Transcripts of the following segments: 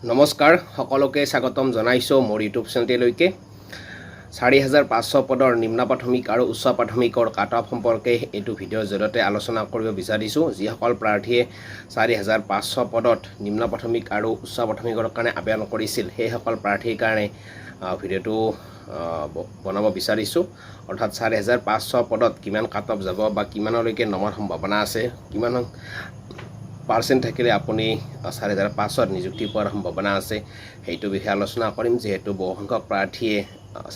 নমস্কাৰ, সকলোকে স্বাগতম জনাইছোঁ মোৰ ইউটিউব চেনেলটিলৈকে। 4500 পদৰ নিম্ন প্ৰাথমিক আৰু উচ্চ প্ৰাথমিকৰ কাট অফ সম্পৰ্কে এইটো ভিডিঅ'ৰ জৰিয়তে আলোচনা কৰিব বিচাৰিছোঁ। যিসকল প্ৰাৰ্থীয়ে 4500 পদত নিম্ন প্ৰাথমিক আৰু উচ্চ প্ৰাথমিকৰ কাৰণে আবেদন কৰিছিল, সেইসকল প্ৰাৰ্থীৰ কাৰণে ভিডিঅ'টো বনাব বিচাৰিছোঁ। অৰ্থাৎ 4500 পদত কিমান কাট অফ যাব বা কিমানলৈকে নমাৰ সম্ভাৱনা আছে, কিমান পাৰ্চেণ্ট থাকিলে আপুনি 4500ত নিযুক্তি পোৱাৰ সম্ভাৱনা আছে, সেইটো বিষয়ে আলোচনা কৰিম। যিহেতু বহুসংখ্যক প্ৰাৰ্থীয়ে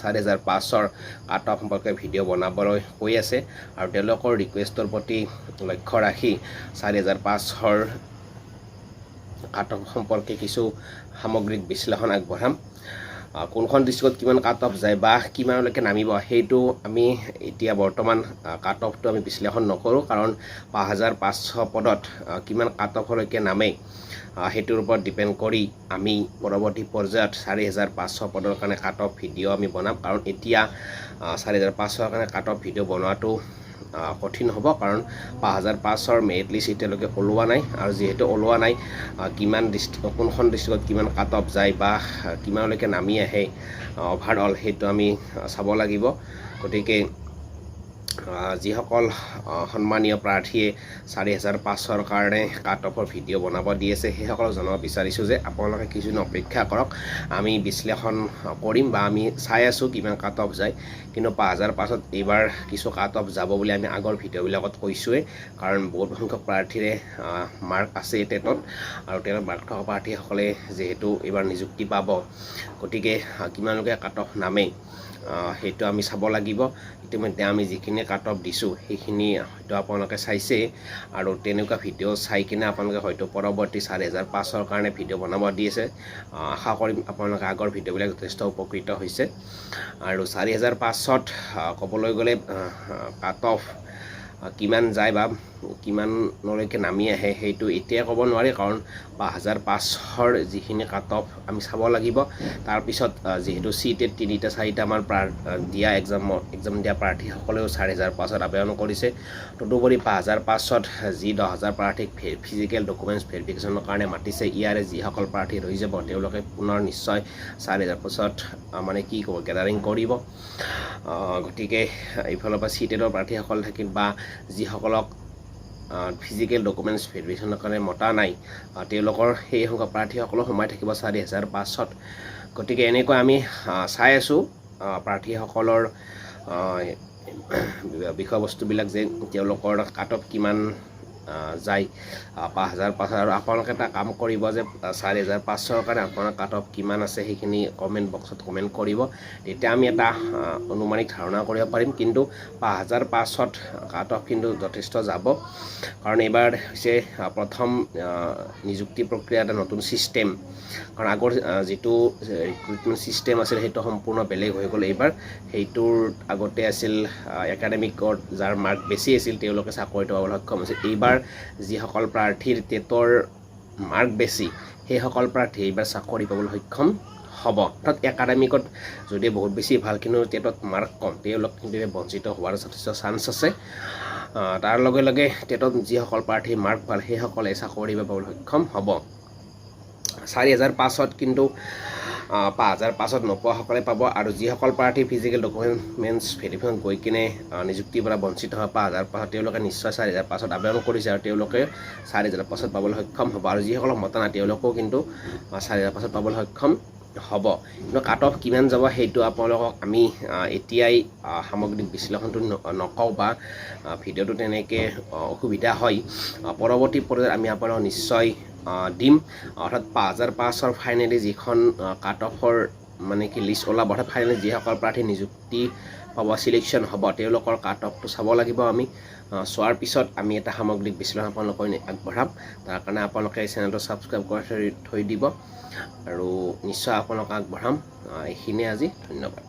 4500ৰ কাট অফ সম্পৰ্কে ভিডিঅ' বনাবলৈ কৈ আছে আৰু তেওঁলোকৰ ৰিকুৱেষ্টৰ প্ৰতি লক্ষ্য ৰাখি 4500ৰ কাট অফ সম্পৰ্কে কিছু সামগ্ৰিক বিশ্লেষণ আগবঢ়াম। কোনখন ডিষ্ট্ৰিক্টত কিমান কাট অফ যায় বা কিমানলৈকে নামিব, সেইটো আমি এতিয়া বৰ্তমান কাট অফটো আমি বিশ্লেষণ নকৰোঁ। কাৰণ 5500 পদত কিমান কাট অফলৈকে নামে, সেইটোৰ ওপৰত ডিপেণ্ড কৰি আমি পৰৱৰ্তী পৰ্যায়ত 4500 পদৰ কাৰণে কাট অফ ভিডিঅ' আমি বনাম। কাৰণ এতিয়া 4500ৰ কাৰণে কাট অফ ভিডিঅ' বনোৱাটো কঠিন হ'ব। কাৰণ 5500ৰ মেৰিট লিষ্ট এতিয়ালৈকে ওলোৱা নাই আৰু যিহেতু ওলোৱা নাই, কিমান ডিষ্ট্ৰিক্ট, কোনখন ডিষ্ট্ৰিক্টত কিমান কাট অফ যায় বা কিমানলৈকে নামি আহে অভাৰঅল, সেইটো আমি চাব লাগিব। গতিকে যিসকল সন্মানীয় প্ৰাৰ্থীয়ে 4500ৰ কাৰণে কাট অফৰ ভিডিঅ' বনাব দি আছে, সেইসকলক জনাব বিচাৰিছোঁ যে আপোনালোকে কিছুদিন অপেক্ষা কৰক। আমি বিশ্লেষণ কৰিম বা আমি চাই আছোঁ কিমান কাট অফ যায়। কিন্তু 5500ত এইবাৰ কিছু কাট অফ যাব বুলি আমি আগৰ ভিডিঅ'বিলাকত কৈছোঁৱেই। কাৰণ বহুত সংখ্যক প্ৰাৰ্থীৰে মাৰ্ক আছে টেটত আৰু টেটত মাৰ্ক থকা প্ৰাৰ্থীসকলে যিহেতু এইবাৰ নিযুক্তি পাব, গতিকে কিমানলৈকে কাট অফ নামে, সেইটো আমি চাব লাগিব। ইতিমধ্যে আমি যিখিনি কাট অফ দিছোঁ, সেইখিনি হয়তো আপোনালোকে চাইছে আৰু তেনেকুৱা ভিডিঅ' চাই কিনে আপোনালোকে হয়তো পৰৱৰ্তী 4500ৰ কাৰণে ভিডিঅ' বনাব দি আছে। আশা কৰিম আপোনালোকে আগৰ ভিডিঅ'বিলাক যথেষ্ট উপকৃত হৈছে। আৰু 4500ত ক'বলৈ গ'লে কাট অফ কিমান যায় বা কিমানলৈকে নামি আহে, সেইটো এতিয়াই ক'ব নোৱাৰি। কাৰণ 5500ৰ যিখিনি কাট অফ আমি চাব লাগিব। তাৰপিছত যিহেতু চি টেট তিনিটা চাৰিটামান দিয়া এক্সাম দিয়া প্ৰাৰ্থীসকলেও 4500ত আবেদন কৰিছে। তদুপৰি 5500ত যি 10,000 প্ৰাৰ্থীক ফিজিকেল ডকুমেণ্টছ ভেৰিফিকেশ্যনৰ কাৰণে মাতিছে, ইয়াৰে যিসকল প্ৰাৰ্থী ৰৈ যাব, তেওঁলোকে পুনৰ নিশ্চয় 4500ত মানে কি ক'ব, গেডাৰিং কৰিব। গতিকে এইফালৰ পৰা চি টেটৰ প্ৰাৰ্থীসকল থাকিল বা যিসকলক ফিজিকেল ডকুমেণ্টছ ভেৰিফিকেশ্যনৰ কাৰণে মতা নাই, তেওঁলোকৰ সেই সংখ্যক প্ৰাৰ্থীসকলো সোমাই থাকিব 4500ত। গতিকে এনেকৈ আমি চাই আছোঁ প্ৰাৰ্থীসকলৰ বিষয়বস্তুবিলাক যে তেওঁলোকৰ কাট অফ কিমান যায় 5500। আৰু আপোনালোকে এটা কাম কৰিব যে 4500ৰ কাৰণে আপোনাৰ কাট অফ কিমান আছে, সেইখিনি কমেণ্ট বক্সত কমেণ্ট কৰিব। তেতিয়া আমি এটা অনুমানিক ধাৰণা কৰিব পাৰিম। কিন্তু 5500ত কাট অফ কিন্তু যথেষ্ট যাব। কাৰণ এইবাৰ হৈছে প্ৰথম নিযুক্তি প্ৰক্ৰিয়া এটা নতুন ছিষ্টেম। কাৰণ আগৰ যিটো ৰিক্ৰুটমেণ্ট ছিষ্টেম আছিল, সেইটো সম্পূৰ্ণ বেলেগ হৈ গ'ল এইবাৰ। সেইটোৰ আগতে আছিল একাডেমিকত যাৰ মাৰ্ক বেছি আছিল, তেওঁলোকে চাকৰিটো পাবলৈ সক্ষম হৈছিল। এইবাৰ যিসকল প্ৰাৰ্থীৰ টেটৰ মাৰ্ক বেছি, সেইসকল প্ৰাৰ্থী এইবাৰ চাকৰি পাবলৈ সক্ষম হ'ব। অৰ্থাৎ একাডেমিকত যদি বহুত বেছি ভাল কিন্তু টেটত মাৰ্ক কম, তেওঁলোক কিন্তু বঞ্চিত হোৱাৰ যথেষ্ট চান্স আছে। তাৰ লগে লগে টেটত যিসকল প্ৰাৰ্থীৰ মাৰ্ক ভাল, সেইসকলে চাকৰি পাবলৈ সক্ষম হ'ব। 4500ত কিন্তু 5500ত নোপোৱাসকলে পাব। আৰু যিসকল প্ৰাৰ্থী ফিজিকেল ডকুমেণ্টছ ভেৰিফিকেশ্যন গৈ কিনে নিযুক্তিৰ পৰা বঞ্চিত হয় 5500ত, তেওঁলোকে নিশ্চয় 4500ত আবেদন কৰিছে আৰু তেওঁলোকে 4500ত পাবলৈ সক্ষম হ'ব। আৰু যিসকলক মতা নাই, তেওঁলোকেও কিন্তু 4500ত পাবলৈ সক্ষম হ'ব। কিন্তু কাট অফ কিমান যাব, সেইটো আপোনালোকক আমি এতিয়াই সামগ্ৰিক বিশ্লেষণটো নকওঁ বা ভিডিঅ'টো তেনেকৈ অসুবিধা হয়। পৰৱৰ্তী পৰ্যায়ত আমি আপোনালোকক নিশ্চয় দিম। অৰ্থাৎ 5500ৰ ফাইনেলি যিখন কাট অফৰ মানে কি লিষ্ট ওলাব, অৰ্থাৎ ফাইনেলি যিসকল প্ৰাৰ্থী নিযুক্তি পাব, চিলেকশ্যন হ'ব, তেওঁলোকৰ কাট অফটো চাব লাগিব। আমি চোৱাৰ পিছত আমি এটা সামগ্ৰিক বিশ্লেষণ আপোনালোকক আগবঢ়াম। তাৰ কাৰণে আপোনালোকে এই চেনেলটো ছাবস্ক্ৰাইব কৰি থৈ দিব আৰু নিশ্চয় আপোনালোকক আগবঢ়াম। এইখিনিয়ে আজি, ধন্যবাদ।